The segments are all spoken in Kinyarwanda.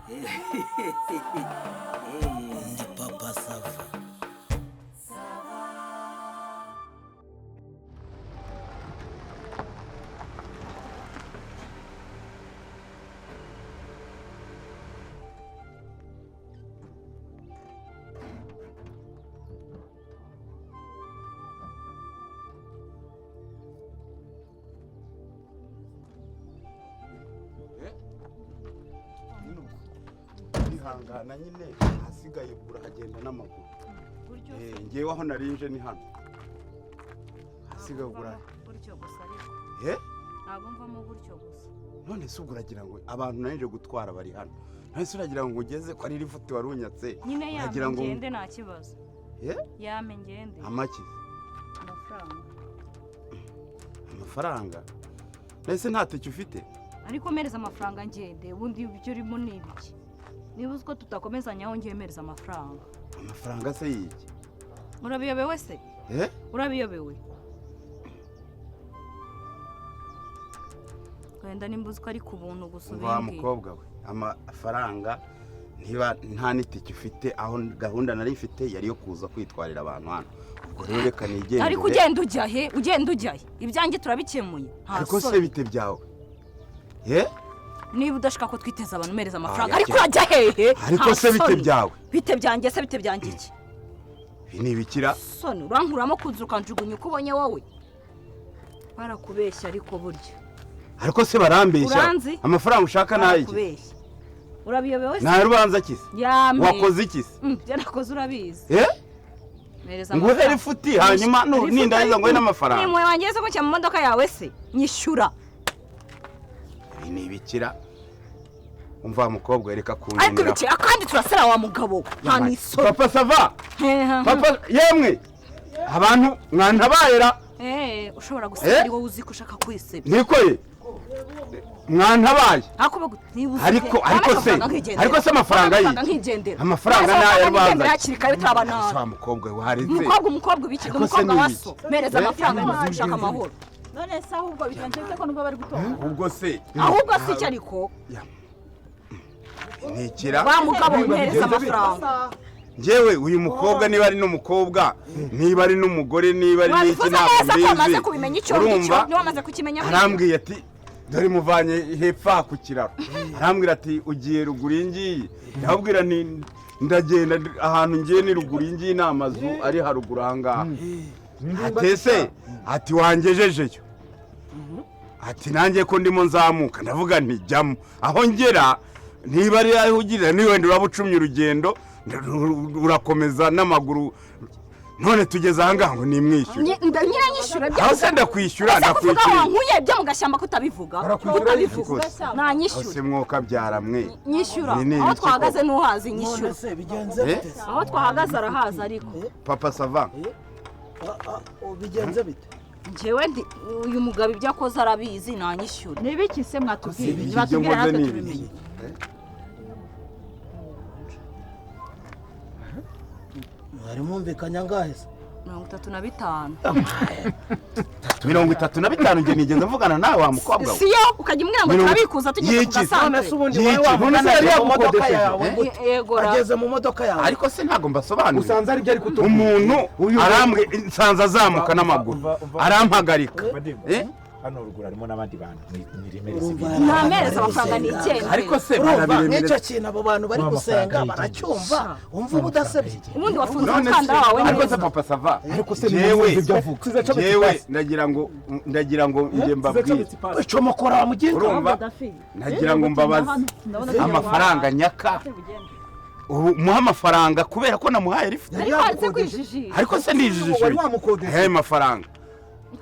Ndi Papa Sava. Ihangana nyine, ahasigaye urahagenda n'amaguru. Ngewe aho narinje ni hano, ahasigaye ugura. Gutyo gusa ariko? Eh? Ntabwo mvamo gutyo gusa. None se ubwo uragira ngo abantu narinje gutwara bari hano? None se uragira ngo ugeze ko ari lifuti wari unyatse? Nyine yame. Uragira ngo Ngende, nta kibazo. Eh? Yame ngende. Amaki? Amafaranga. Amafaranga? None se nta tike ufite? Ariko mpereza amafaranga ngende, ubundi ibyo urimo ni ibiki? Niba uzi ko tutakomezanya aho ngiye, mpereza amafaranga. Amafaranga se yiki? Urabiyobewe se? Eh? Urabiyobewe? Wenda nimba uzi ko ari ku buntu gusa Umva wa ubimbwire. mukobwa we, amafaranga niba nta n'itike ufite, aho gahunda nari mfite yari iyo kuza kwitwarira abantu hano. Ubwo rero reka nigendere. Ariko ugenda ujya he? Ugenda ujya he? Ibyanjye turabikemuye, nta Ariko se soni. bite byawe? Eh? Niba udashaka ko twiteza abantu, mpereza amafaranga. Ah, Ariko urajya hehe? Ariko Nta se bite soni. byawe? Bite byanjye se? Bite byanjye iki? Ibi ni ibikira. Soni, urankuramo kunzu ukanjugunya uko ubonye. Wowe barakubeshya ariko burya. Ariko se barambeshya? Uranzi? Amafaranga ushaka ni ayiki? Barakubeshya, urabiyobewe se? Nta rubanza kize. Yame. Wakoze iki se? Ibyo nakoze urabizi. Eh? Mpereza Nguhe amafaranga. lifuti, hanyuma Lifuti nindangiza nguhe ariko- n'amafaranga. Nimwe wangeze ko mu modoka yawe se nyishyura. Ibi ni ibikira. Umva mukobwa, reka Ariko kungenera. ibikira kandi turasara wa mugabo, nta n'isoni. Papa Sava, papa, yemwe abantu mwantabayera. Eh, ushobora guseba Eh? ari wowe uzi ko ushaka kwisebya. Niko ye, mwantabaye. Ariko niba uzi Ariko ariko se ariko se amafaranga ye? Nkigendera. Amafaranga ni aya rubanza. Hakiri kare, bitaraba nabi. Wa mukobwa we, waretse. Umukobwa, umukobwa ubiki? Ariko se Umukobwa ni wa ibiki? so, mpereza Eh? amafaranga niba ushaka amahoro. None se ahubwo bigenze bite ko numva bari gutonga? Ubwo se Ahubwo si icyo ariko. Ntikira. Wa mugabo, mpereza amafaranga. Njyewe uyu mukobwa, niba ari n'umukobwa, niba ari n'umugore, niba ari n'iki, Wabivuze ntabwo neza ko wamaze mbizi. kubimenya icyo ngicyo. Urumva? Niba wamaze kukimenya gutyo. Arambwiye ati dore muvanye hepfo aha ku kiraro, arambwira ati ugiye ruguru iyi ngiyi. Ndababwira nti ndagenda ahantu ngiye ni ruguru iyi ngiyi, ni amazu ari haruguru aha ngaha. Ati ese, ati wangejejeyo? Ati nanjye ko ndimo nzamuka. Ndavuga nti jyamo, aho ngera niba ari aho ugirira, niba wenda uraba ucumye urugendo urakomeza n'amaguru. None tugeze aha ngaha ngo nimwishyure. Nyine nyishyura. Aho se ndakwishyura? Ese kuvuga Ndakwishyura. wankuye byo mu gashyamba kutabivuga? Barakwishyura. Kutabivuga. Ariko se, aho Nanyishyura. se mwoka byaramwe? Nyishyura. Ibi ni Aho ibiki twahagaze koko? ntuhazi, nyishyura. None se bigenze Eh? bite se? Aho twahagaze arahazi ariko. Papa Sava. Ah, ah, oh, bigenze bite? Njyewe ndi uyu mugabo ibyo akoze arabizi, nanyishyura. Ni ibiki se mwatubwiye? Ibiki byo Batubwira nkoze natwe ni tubimenye. ibiki? Mwari mwumvikanye angahe se? 35. 35? Njye nigeze mvugana nawe wa mukobwa we? Siyo ukajya umbwira ngo turabikuza tugeze ku Yiki. None gasantere. se ubundi wowe Yiki, none se wavugana yari mu modoka yagukodesheje? yawe Eh? gute? Yego ra. Ageze mu modoka yawe. Ariko se ntabwo mbasobanurira? Usanze aribyo ari kutubwira. Umuntu arambwe nsanze azamuka n'amaguru, arampagarika. Eh? Hano ruguru harimo n'abandi bantu niremereze. Urumva Ibintu. Ntamereza amafaranga ni icyenda. Ariko se Urumva nk'icyo barabiremereza. kintu abo bantu bari Wa gusenga mafaranga. baracyumva, wumva uba udasebye. Ubundi wafunze None se umukandara wawe ariko se neza. Papa Sava, Ariko se jewe nimwumve ibyo avuga. jewe ndagira ngo njye mbabwire. Icomokora wa mugenzi. Urumva, nagira ngo mbabaze amafaranga nyaka. Ubu muha amafaranga kubera ko namuhaye lifuti. Ariko waretse kwijijisha. Ariko se ndijijisha? Wari wamukodesheje. He,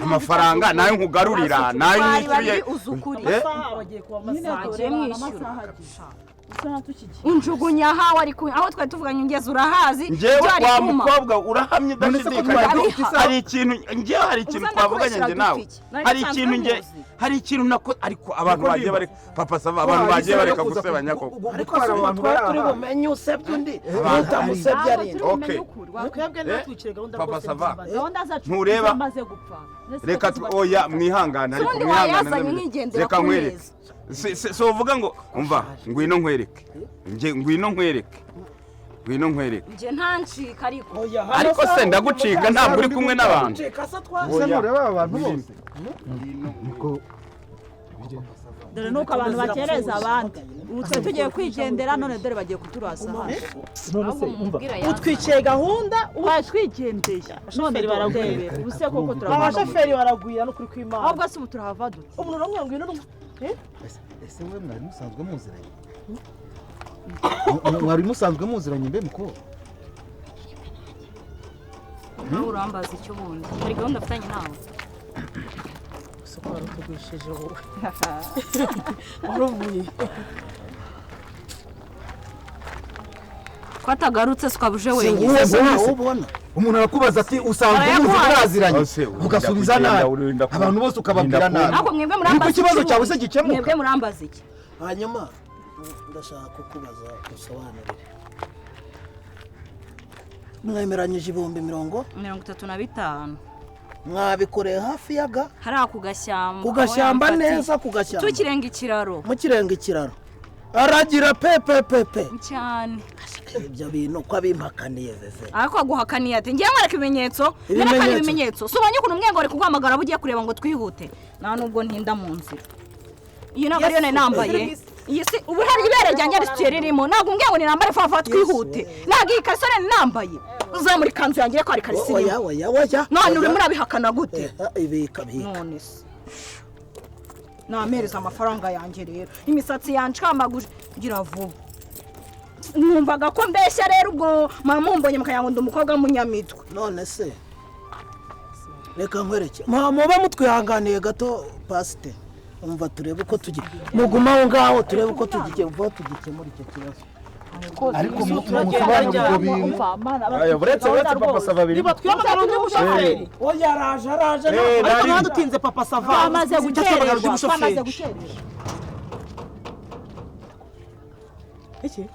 amafaranga nayo nkugarurira, nayo Bari nyishyuye. babiri, uzi ukuri. Eh? Wagiye mwishyura unjugunya ahawe, ariko aho twari tuvuganye ungeze urahazi. Njyewe Ibyo ari wa kuma. mukobwa, urahamye None se ko udashidikanya twari ko dufite hari ikintu, njyewe hari ikintu Uza twavuganye ndakubeshyera njye nawe. dupfa iki? Nari Hari nsanzwe ikintu njye muzi. hari ikintu nako, ariko abantu Niko bagiye ndimba. bareka Papa Sava, abantu bagiye bareka gusebanya koko. Ariko se ubu twari turi bumenye usebye undi n'utamusebye ari nde? Okay. Twebwe Eh? natwicire gahunda Papa rwose. Sava. Gahunda zacu Ntureba? zamaze gupfa. Reka oya, mwihangane ariko Ubundi mwihangane wayazanye ndabire. nkigendera Reka ku nkwereke. meza. Si uvuga ngo umva ngwino nkwereke. Nge ngwino nkwereke. Ngwino nkwereke. Njye ntancika ariko. Ariko se ndagucika ntabwo uri kumwe n'abantu. Ese nureba aba bantu bose Dore nuko abantu bakereza abandi. Ubu twe tugiye kwigendera none dore bagiye kuturasa hano. None se umva Utwiciye gahunda. Twatwigendeye none baragwira. Ubu se koko turahava. Abashoferi baragwira n'ukuri kw'Imana. Ahubwo se ubu turahava dute? Umuntu uramubwira ngo ngwino. Ese we mwari musanzwe muziranye? Mwari musanzwe muziranye mbe mukobwa? Nawe urambaza icyo ubundi. Hari gahunda afitanye nawe. Soko warutugwishije wowe. Waruvuye. Ko atagarutse twabuje wenyine. Ubona umuntu arakubaza ati usanzwe muzi muraziranye, ugasubiza nabi abantu bose ukababwira nabi. Ariko mwebwe murambaza niko ikibazo cyawe se gikemuka. Mwebwe murambaza iki? Hanyuma ndashaka kukubaza usobanurire. Mwemeranyije 35,000. Mwabikoreye hafi yaga hariya ku gashyamba. Ku gashyamba neza, ku gashyamba. Tukirenga ikiraro. Mukirenga ikiraro. Aragira pe pe pe pe cyane. Ibyo bintu ko abimpakaniye veve. Ariko aguhakaniye ati ngiye nkwereka ibimenyetso. Nerekana ibimenyetso. Si ubonye ukuntu umwengo ari kuguhamagara abo ugiye kureba ngo twihute. Nta nubwo ntinda mu nzira. Iyi ntabwo ariyo nari nambaye. Iyi si ubu hari ibere ryanjye risutiye ririmo. Ntabwo umbwiye ngo ninambare fafa twihute. Ntabwo iyi kariso nari nambaye. Uzamura ikanzu yanjye ko ari kariso irimo. Oya oya oya. None urimo urabihakana gute? Ibika bika. None se. Namereza amafaranga yanjye rero. Imisatsi yancamaguje ngira vuba. Numvaga ko mbeshya rero ubwo mama mumbonye mukagira ngo ndi umukobwa w'umunyamitwe. None se reka nkwereke. Muba mutwihanganiye gato pasite. Umva turebe uko tugiye. Muguma aho ngaho turebe uko tugiye vuba tugikemura icyo kibazo. Ariko musobanura ibyo bintu. Uretse Papa Sava biri. Niba twiyamagara undi mushoferi. Oya araje araje. Ariko nawe dutinze Papa Sava. Twamaze gukererwa. Twamaze gukererwa. Iki?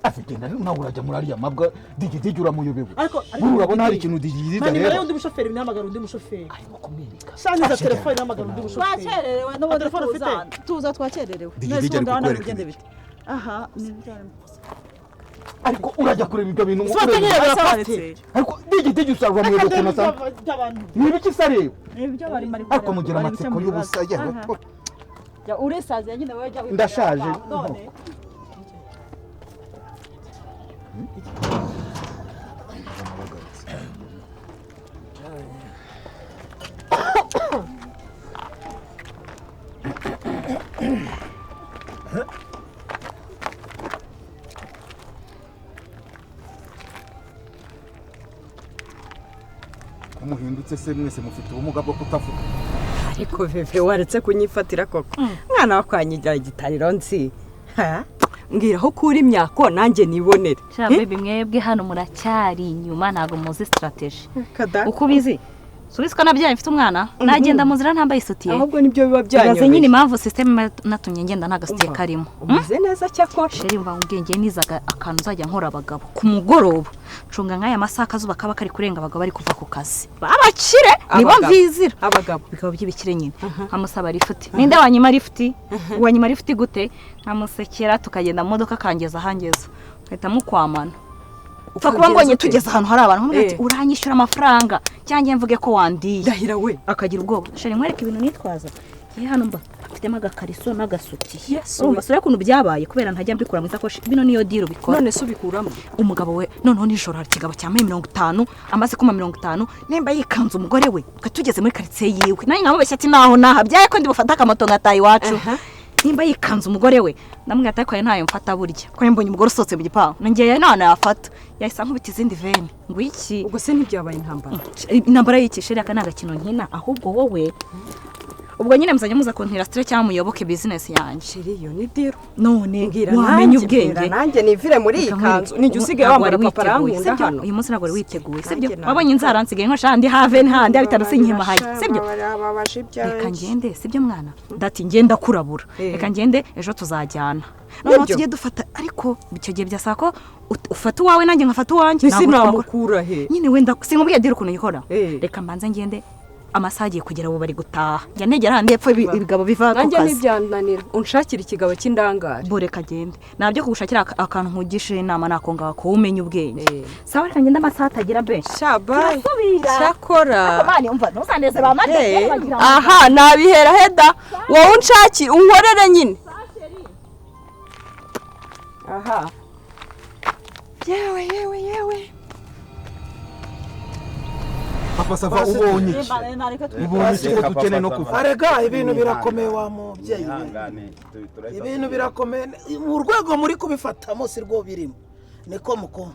Afite nari nawe urajya muri ariya mabwa digidigi uramuyobewe. Buri urabona hari ikintu digidigi Mani areba. rero undi mushoferi nihamagara undi mushoferi. Arimo kumwereka. Shangiza telefone nihamagara undi mushoferi. Twakererewe n'ubundi Telefone tuza. Tuza twakererewe. Digidigi ari kukwereka ibiki? Aha ni byo. Ariko urajya kureba ibyo bintu ngo Sote urebe. nyirebera pasiteri. Ariko digidigi usarura muyobewe ukuntu asa. Ni ibiki se areba? Ibyo bari bari Ariko mugira amatsiko y'ubusa yewe. Ya urisaze nyine wowe jya. Ndashaje. None. Muhindutse se mwese mufite ubumuga bwo kutavuga. Ariko veve waretse kunyifatira koko. Mwana wakwanyigira igitariro nzi. Ha? Mbwira aho kuri imyako nanjye nibonere. Sha baby mwebwe hano muracyari inyuma ntabwo muzi strategy. Uko ubizi? Subizi ko nabyaye mfite umwana nagenda mu nzira ntambaye isutiye. Ahubwo nibyo biba Ibaze nyine byanyobeye. impamvu system natumye ngenda nta gasutiye karimo. Umeze neza cyakora. Sheri mva ubwenge nizaga akantu nzajya nkora abagabo ku mugoroba. Ncunga nk'aya masaha akazuba kaba kari kurenga abagabo bari kuva ku kazi. Babakire nibo mvizira. Abagabo. Bikaba by'ibikire nyine. Nkamusaba lifuti. Ninde wanyima lifuti? Wanyima lifuti gute? Nkamusekera tukagenda mu modoka akangeza ahangeza. Nkahita mukwamana. Upfa kuba mbonye tugeze ahantu hari abantu nkamubwira ati uranyishyura amafaranga cyangwa mvuge ko wandiye. Ndahira we. Akagira ubwoba. Sheri nkwereke ibintu nitwaza. Ngiye hano mba mfitemo agakariso n'agasutiye. Urumva sura ukuntu byabaye kubera ntajya mbikura mu isakoshi. Bino niyo deal ubikora. None se ubikuramo? Umugabo we noneho nijoro hari ikigabo cyambaye 50 amaze kuma 50 nimba yikanze umugore we twe tugeze muri quartier yiwe. Nanjye nkamubeshya ati naho naha byaye ko ndi bufate akamoto ngataha iwacu. Nimba yikanze umugore we ndamubwira ati ariko ntayo mfata burya ko mbonye umugore usohotse mu gipangu nongeye none yafata yahise ankubita izindi vene ngo iki. Ubwo se ntibyabaye intambara? Intambara y'iki sheri aka ni agakino nkina ahubwo wowe ubwo nyine muzajya muza kuntira stress cyangwa muyoboke business yanjye. Sheri iyo ni deal. None Mbwira wamenye nanjye, ubwenge. mbwira nanjye nivire muri iyi kanzu. Nijye usigaye wambara papa arankunda hano. Uyu munsi ntabwo wari witeguye sibyo? Wabonye inzara nsigaye nkoresha handi have handi bitanu sinkimahaye sibyo? Reka ngende sibyo mwana? Dati ngenda kurabura. Reka ngende ejo tuzajyana. Noneho tujye dufata ariko icyo gihe byasaba ko ufata uwawe nanjye nkafata uwanjye. Ese namukura he? Nyine wenda sinkubwiye deal ukuntu yikora. Reka mbanze ngende Amasaha agiye kugera ubu bari gutaha. Njya negera handi hepfo ibigabo biva ku Nanjye kazi. ntibyananira, unshakira ikigabo cy'indangare. Boreka agende. Nabyo kugushakira akantu nkugishe inama nako ngako umenye ubwenge. Sawa, reka ngende amasaha atagira be. Shabaye. Turasubira. Cyakora. Ariko mani umva ntuzaneze ba mani bagira. Aha nabihera heda wowe unshakire unkorere nyine. Aha. Yewe yewe yewe. Papa Sava, ubonye iki? Ubonye iki ko dukeneye no kuva? Arega ibintu birakomeye wa mubyeyi we. Ibintu birakomeye mu rwego muri kubifatamo si rwo birimo. Niko muko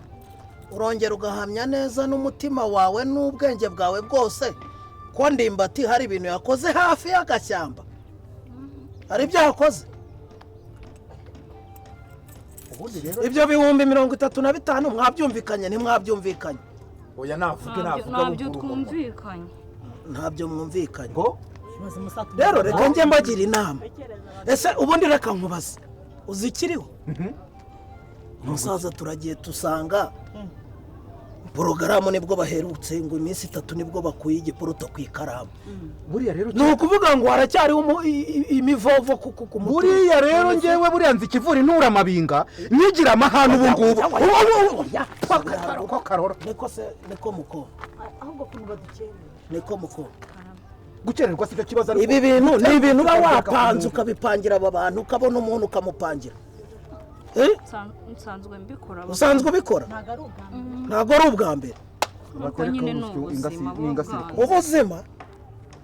urongera ugahamya neza n'umutima wawe n'ubwenge bwawe bwose ko Ndimbati hari ibintu yakoze hafi y'agashyamba, hari ibyo yakoze. Ibyo 35,000 mwabyumvikanye ntimwabyumvikanye? Oya navuge navuga. Ntabyo twumvikanye. Ntabyo mwumvikanye. Rero reka njye mbagira inama. Ese ubundi reka nkubaze, uzi ikiriho? Umusaza turagiye tusanga porogaramu nibwo baherutse ngo iminsi 3 nibwo bakuye igiporoto ku ikaramu. Buriya rero ni ukuvuga ngo haracyariho imivovo ku mutwe. Buriya rero njyewe buriya nzi ikivura intura amabinga nyigira amahane ubu ngubu. Niko se, niko muko. Ahubwo kuntu badukeneye. Niko muko. Gukererwa si cyo kibazo ariko. Ibi bintu ni ibintu uba wapanze ukabipangira aba bantu, ukabona umuntu ukamupangira. Nsanzwe mbikora. Usanzwe ubikora? Ntabwo ari ubwa mbere. Ubuzima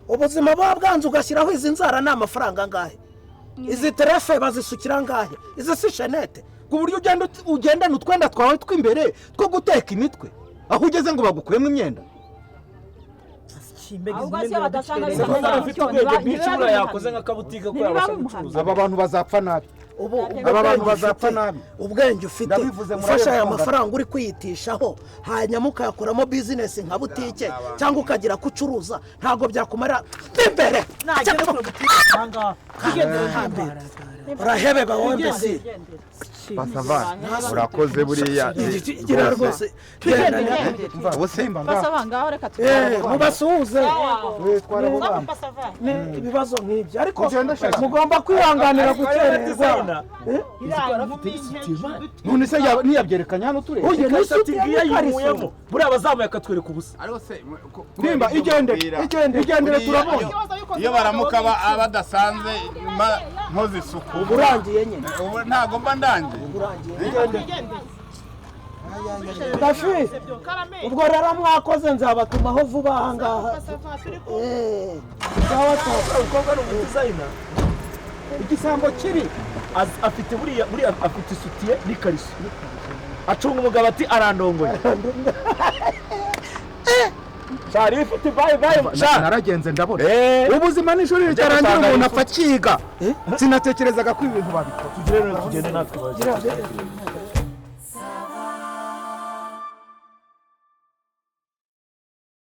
ubuzima buba bwanze ugashyiraho izi nzara ni amafaranga angahe? Izi terefe bazisukira angahe? Izi si shenete. Ku buryo ugenda ugendana utwenda twawe tw'imbere two guteka imitwe aho ugeze ngo bagukuyemo imyenda. Aba bantu bazapfa nabi. Aba bantu bazapfa nabi. Ubwenge ufite ufasha aya mafaranga uri kwiyitishaho hanyuma ukayakoramo bizinesi nka butike cyangwa ukagira ko ucuruza ntabwo byakumara imbere. Urahebeba wowe mbese. Pasava urakoze buriya gira rwose. Mubasuhuze ibibazo nk'ibyo ariko mugomba kwihanganira gukererwa. None se ntiyabyerekanye hano tureba? Buriya abazamuye akatwereka ubusa. Nimba igende igende igendere turabonye. Iyo baramuka badasanze nkoze isuku urangiye nyine. Ubu ntabwo mba ndangiye. Dafi ubwo rero mwakoze nzabatumaho vuba aha ngaha. Umukobwa ni umudizayina. Igisambo kiri afite buriya afite isutiye n'ikariso. Acunga umugabo ati arandongoye. Shari ifite bayi bayi. Naragenze ndabona. Ubuzima n'ishuri ritarangira umuntu apfa akiga. Sinatekerezaga ko ibintu babikora. Tugire rero tugende natwe.